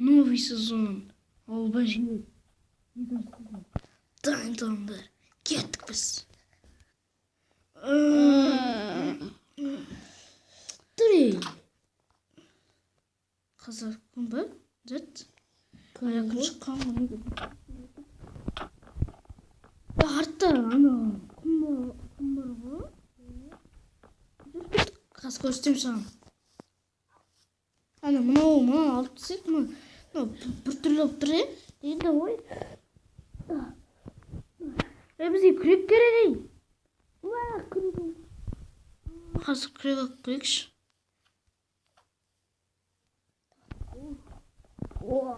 Новый сезон. Ауылға жібек. Екінші сезон. Дайындалыңдар. Кеттік біз. Три. Қазір күн ба? Зет. Ая күн шыққан ғой. Артта ана құм бар ғой. Жүріп кеттік. Қазір көрсетемін саған. Ана мынау мынаны алып тастайық. Мынау біртүрлі болып тұр, е? Енді ғой. Е, бізге күрек керек, ей. Уа, күрек. Қазір күрек алып келейікші. Уа.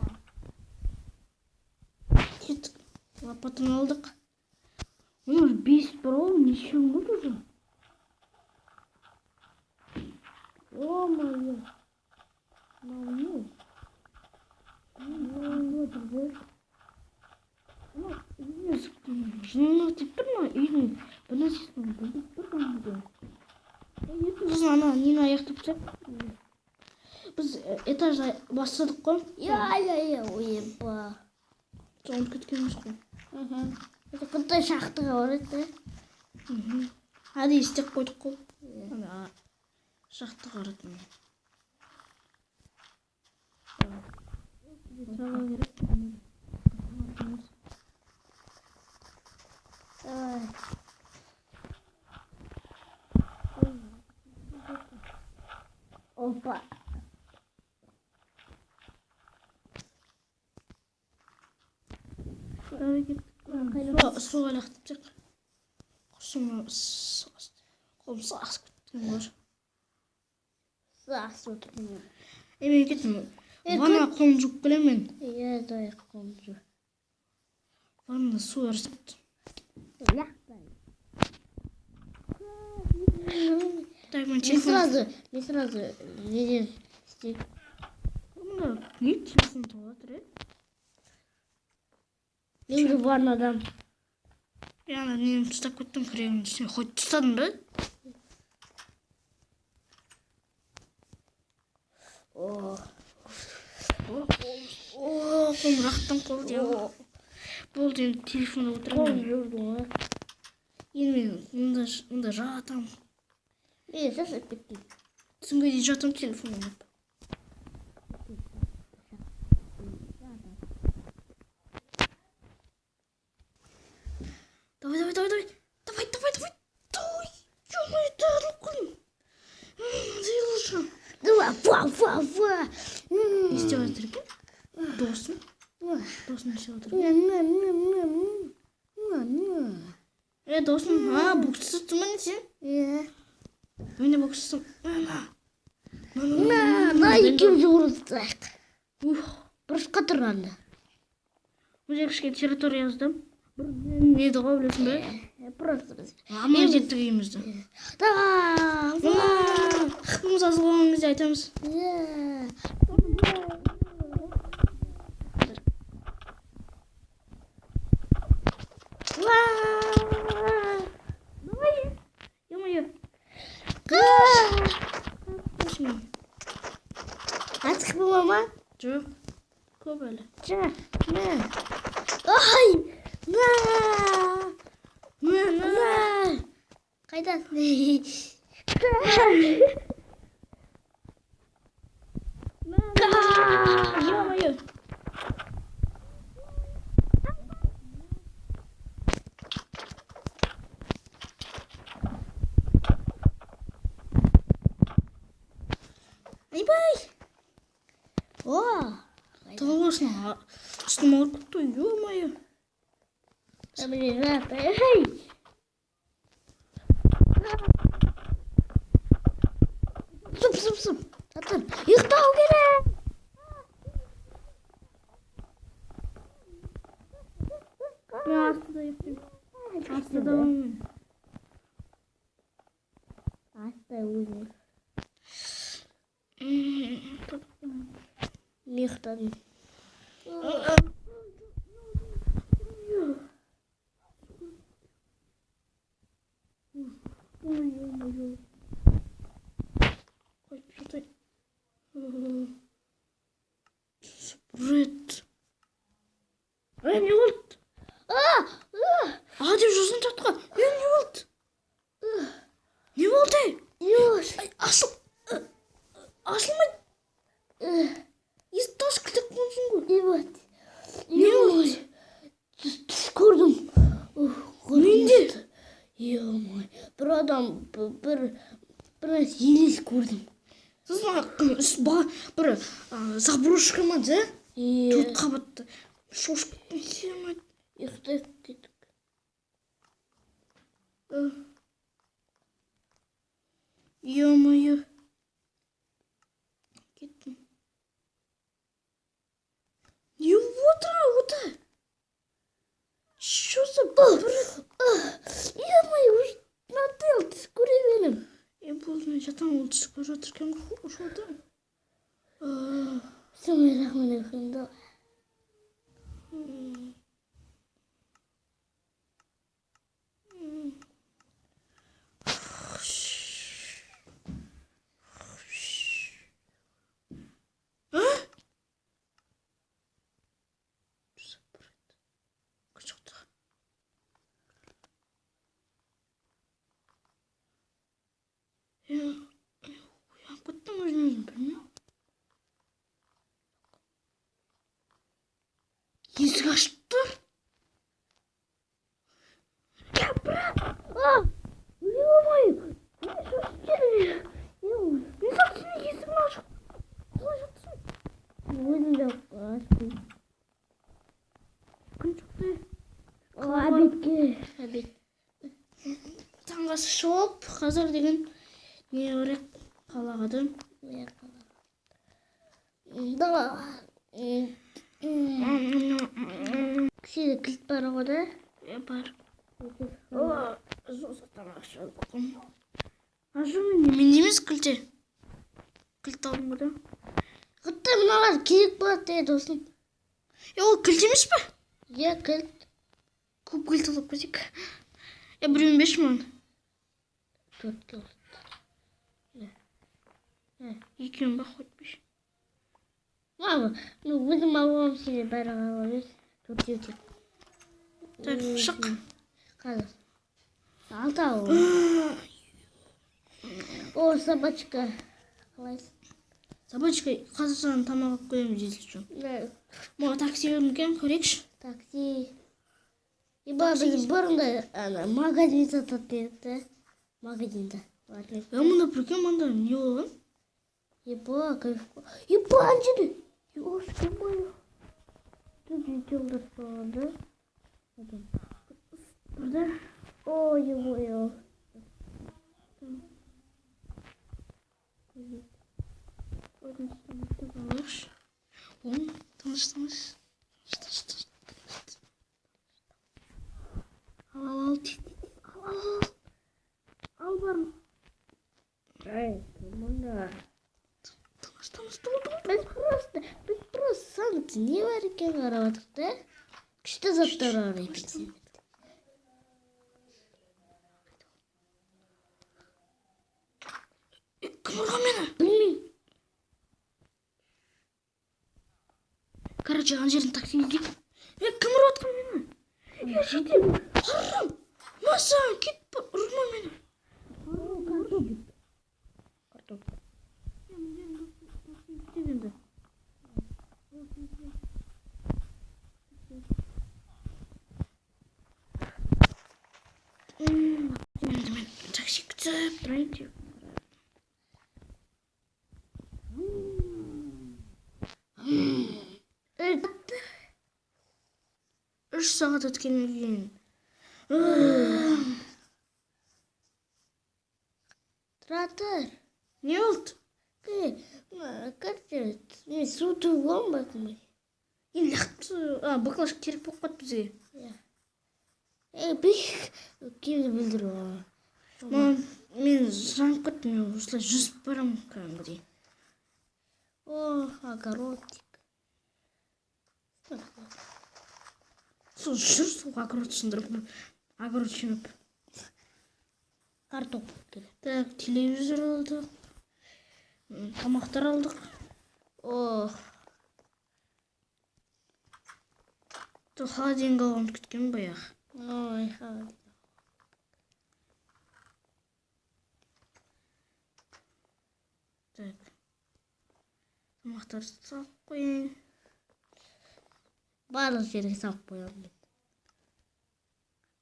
Кеттік. Лопатаны алдық. Оның уже 5 бар ғой, неше күн болды уже? Ё-моё. Мынау не? Не отыр бұл? Жынына тиіп тұр ма? Үйдің бір нәрсесін бүлдіріп тұр кәдімгідей. Ертең сосын ана нені аяқтап тастайық. Біз этаж бастадық қой. Я, я, я, ойба. Соны ұмытып кеткенбіз ғой. Это құттай шахтаға барады, да? Әдейі істеп қойдық қой. Ана шахтаға баратын. Трава керек. Давай. Опа. Давай кеттік. Суға лақтырып тастайық. Құрсын, қолым сасып кеткен ғой. Сасып отырмын. Е, мен кеттім. Ванна қолымды жуып келемін мен. Иә, давай қолымды жу. Ваннада су ырысып. Так, мен Мен телефон. сразу неден істеймін. Мұнда не телефон толып жатыр, е? Мен де ваннадан. Е, ана нені тастап кеттім, күрегімді. Сен хоть тастадың ба? О. О, қолым рахаттанып қалды, иә. Болды, енді телефонда отырамын. Қолым жудым ғой. Енді мен мында жатамын. Мен шаршап кеттім. Түнге дейін жатамын телефон ойнап. Давай, давай, давай, давай. Давай, давай, давай. Давай. Ё-моё, тығылып қалдым. Надоело уже. Давай, фа, фа, фа. Не істеп жатыр екен? Досым. Досым не істеп жатыр екен? Е, досым, а, боксшы ма не сен? Иә. Мен де боксшысың. На, на. На, на, екеуміз ұрыстық. Ух. Бұрышқа тұр анда. Бұл жерге кішкене территория жаздым. Бір не еді ғой, білесің бе? Просто біз. Аман жеттік үйімізді. Давай. Хпымыз азылған кезде айтамыз. Иә. Давай. Ё-моё. Қаш. Артық бола ма? Жоқ. Көп әлі. Жоқ. На. Ай! На! На, на. На! Қайдасың? На, на. Ё-моё. Айбай! О! Тығыл болсын, үстім ауырып кетті, ё-моё. Блин, эй! Суп, суп, суп. Атыр, ұйықтау керек. Мен астыда ұйықтаймын. Астыда мен. Астыда өзің. Мен ұйықтадым. Ой, ё-моё. Қайтып жатайын. Бред. Ей, не болды? А деп жазған чатқа. Ей, не болды? Не болды? Ей? Ашыл. Ашылмайды. Есікті ашып кілтеп қойыпсың ғой. Evet. Не болды? Түс көрдім. Мен де. Ё-моё. Бір адам бір нәрсе елес көрдім. Сосын бір заброшка ма, да? Төрт қабатты. Шошып кеттім. Ұйықтап кеттік. Ё-моё. Кеттім. Не отыр, ота? Что за бред? Ё-моё, уже надоел, түс көре беремін. Е, болды, мен жатамын, ол түс көріп жатыр екен ғой, жатамын. Бисмиллахиррахманиррахим. Да. А? Шықты. Оянып кеттім өзім өзім білмеймін. Есік ашып тұр. Я, брат! А! Ё-моё! Не шошып келдім. Ё-моё. Не сен есігін ашып қалай жатсың? Өзім де аштым. Күн шықты. Обедке. Обед. Таңғы ас ішіп, қазір деген не керек қалаға да. Да. Сенде кілт бар ғой да? Бар. Ашу мен емес кілте. Кілт алдым ғой да. Құтты мыналар керек болады ей досым. Е, ол кілт емес пе? Иә, кілт. Көп кілт алып кетейік. Е, біреуін берші маған. Төрт кілт. Екеуін ба хоть берші. Мама, ну өзім алып аламын, сен бәрі ала бер. Төртеу тек. Так, шық. Қазір. Алтау. О, собачка. Қалайсың? Собачка, қазір саған тамақ алып қоямын, если что. Маған такси берді екен, көрейікші. Такси. Еба, біз бұрында ана магазин сататын едік та. Магазинда. Е, мұнда прикинь, мында не болған? Еба, кайф. Еба, ана жерде. Ё-моё. Тут жетеулер болған да. Burada. О, ё-моё. Тыныш, тыныш. Тыныш, тыныш. Ал, ал, ал, ал, ал. Ал бар. Ай, мұнда. Тыныш, тыныш, тыныш. Біз просто сандықта не бар екенін қарап жатырмық та. Күшті заттар бар екен. Кім ұрған мені? Білмеймін. Короче, ана жерден такси іздейік. Е, кім ұрып жатқан мені? Е, жедел. Ұрым. Маса, кет, ұрма мені. Картоп. Картоп. Е, мына жерден такси іздейік енді. Енді мен такси күтіп тұрайын. 3 сағат өткеннен кейін. Тұра тұр. Не болды? Короче, мен су төгіп аламын ба кім? Енді лақты, баклажка керек болып қалды бізге. Ей, биік кемді бүлдіріп аламын. Мен жанып кеттім, мен осылай жүзіп барамын кәдімгідей. О, огородик. Сол жүр, сол огород сындырып, огород жинап. Картоп керек. Так, телевизор алдық. Тамақтар алдық. О. Тұр, холодильник алғанды күткен баяғы. Ой, холодильник. Так. Тамақтарды салып қояйын. Барлық жерге салып қоямын мен.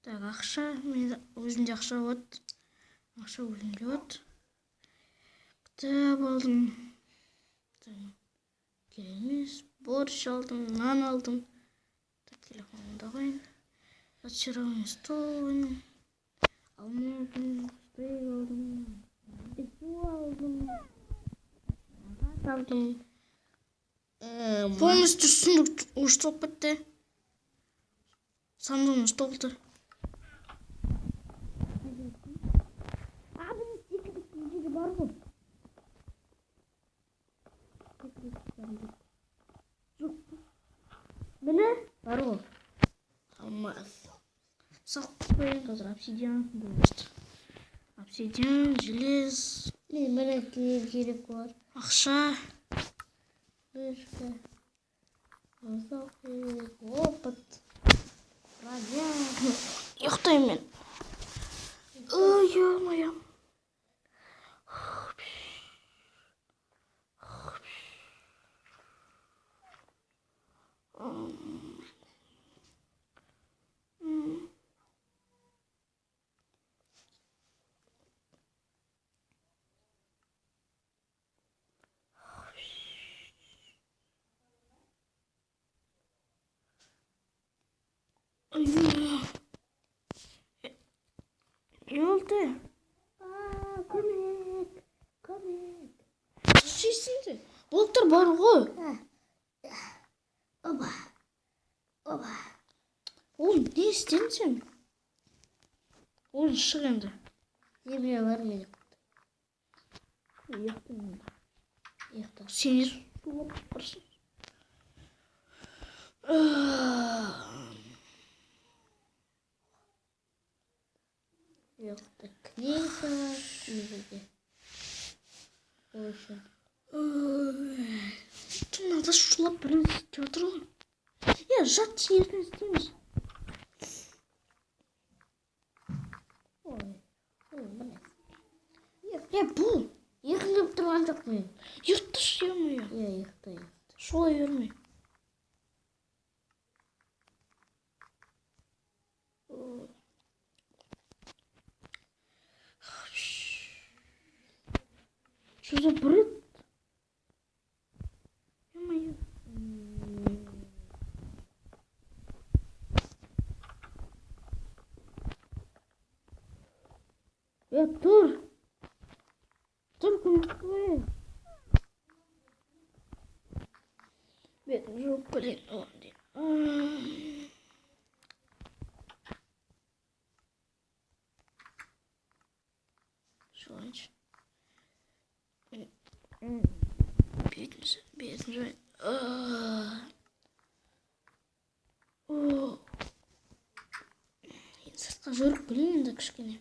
Так, ақша. Мен өзімде ақша болады. Ақша өзімде болады. Кітап алдым. Так, керек емес. Борщ алдым, нан алдым. Так, телефонымды қояйын. Зачарованный стол қояйын. Алма алдым, стейк алдым. Су алдым. Ағаш алдым. Полностью сундук уже толып кетті. Сандығымыз толды. А, бізде секіріп жерге бар ғой. Жоқ. Міне бар ғой. Алмаз. Салып қояйын қазір обсидиан болады. Обсидиан, желез, Мен міне керек бар. ақша. Мышка. Опыт. Броня. Ұйықтаймын мен. Ой, ё-моё. Ой, не болды? А, көмек. Көмек. Істейсің. Блоктар бар ғой. Оба. Оба. Ол не істедің сен? Ол шық енді. Земля бар менде. Ұйықтаймын енді. Ұйықта. Сен сулап барсың. Ұйықта. Книга. Книга. Больше. Мынада шулап бір нәрсе істеп жатыр ғой. Е, жат, ертең істейміз. Ой. Ой, міне. Е, бұл. Ұйқым келіп тұрған жоқ мен. Ұйықташы, ё-моё. Иә, ұйықта, ұйықта. Шулай берме. Что за бред? Ё-моё. Е, тұр. Тұр, көмек. Бетін жуып келейін. Оған дейін. Жуайыншы. Бетін жуайын. Енді сыртқа жүріп келейін енді кішкене.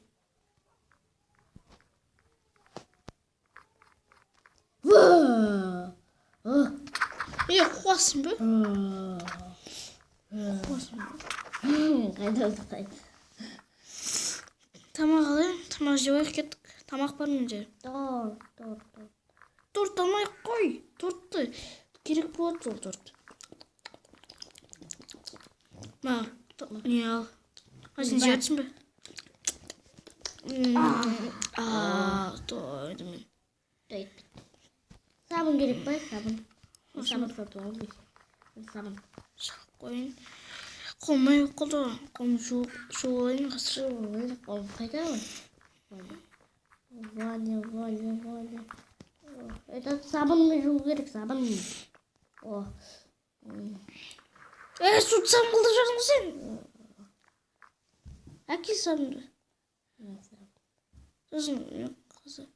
Е, қуасың ба? Қуасың ба? Қайда қайда? Тамақ алайын. Тамақ жеп алайық, кеттік. Тамақ бар менде. Торт, торт, торт. Торт алмай ақ қой. Тортты керек болады ол торт. Ма, не ал. А сен жеп жатсың ба? А, тойдым мен. Сабын керек па? Сабын. Сабын сатып алып. Сабын. Салып қояйын. Қолым май болып қалды ғой. Қолым жуып алайын қазір. Қолым қайда ғой? Ваня, Ваня, Ваня. Это сабынмен жуу керек, сабын. О. Е, суды сабын қылдырып жатырсың ғой сен. Әкел сабынды. Сосын мен қазір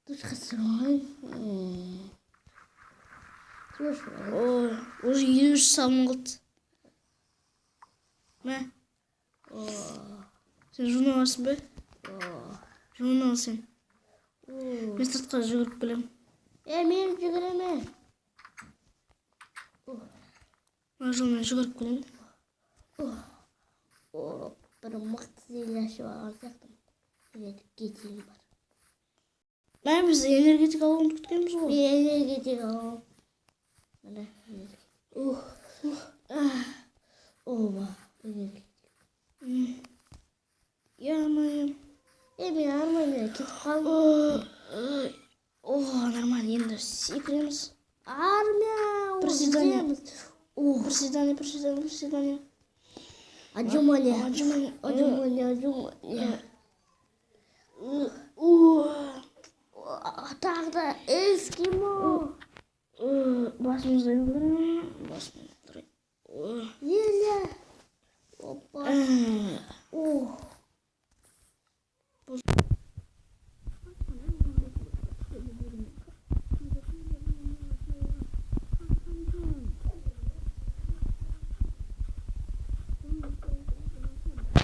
Душқа түсіріп алайын. Душ. Ой, уже 53 сабын қылды. Мә. Сен жуына аласың ба? Жуына ал сен. Мен сыртқа жүгіріп келемін. Е, мен жүгіремін. Мына жолмен жүгіріп келемін. О, бір мықты зелье ішіп алған сияқтымын. Энергетигім бар. Мә, біз энергетик алуын күткенбіз ғой. Мен энергетик аламын. Міне, энергетик. Ух, ух. Оба, энергетик. Е-мое. Е, мен армияға кетіп қалдым. О, нормально, енді секіреміз. Армия! Приседание. Жүземіз. Приседание, приседание, приседание. Отжимание. Отжимание. Отжимание, отжимание. О, Тағы да эскимо. Басымызды айналдырамын. Басымызды айналдырайын. О. Зелье. Опа. О.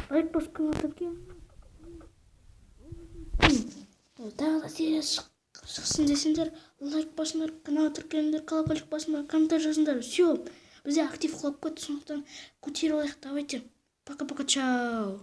Лайк басып каналға. Тағы да серия шықсын десеңдер, лайк басыңдар, каналға тіркеліңдер, колокольчик басыңдар, комментарий жазыңдар. Все, бізде актив құлап кетті, сондықтан көтеріп алайық. Давайте, пока пока, чао.